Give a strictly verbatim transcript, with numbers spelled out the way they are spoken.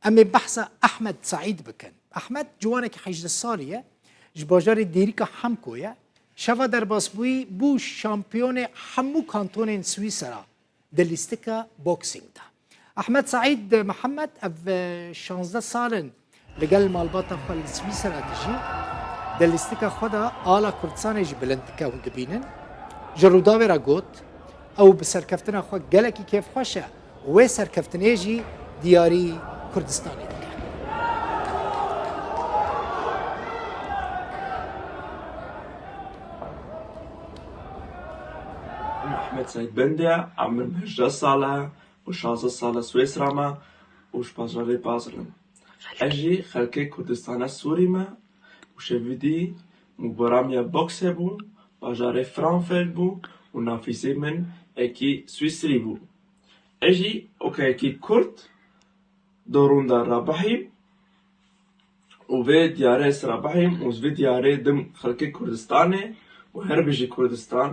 Em ê behsa Ehmed Seîd bikin. Ehmed ciwanekî hejdeh salî ye. Ji bajarê Dêrîka Hemko ye. Şeva derbasbûyî bû şampiyonê hemû kantonên Swîsera di lîstika boksîng de. Ehmed Seîd Mihemed ev, e, şazdeh sal in li gel malbata xwe li Swîsera dijî. Di lîstika xwe de ala Kurdistanê jî bilind dike, hûn dibînin. Ji Rûdawê re got, ew bi serkeftina xwe gelekî kêfxweş e. Wê serkeftinê jî diyarî Kurdistanê dike. Min Ehmed Seîd Bende, emir min hejdeh sal e û şazdeh sal e Swêsra me û ji bajarê Basel im. Ez jî xelkê Kurdistana Sûrî me û şevîdî mûbaramiya boksê bû, bajarê Frankfurt bû û nafîsê min ekî Swîsrî bû. Ez jî weke yekî Kurd dorûn de rabihîm û vê diyarê ez rabihîm û vê diyarê dim xelkê Kurdistanê û her bijî Kurdistan.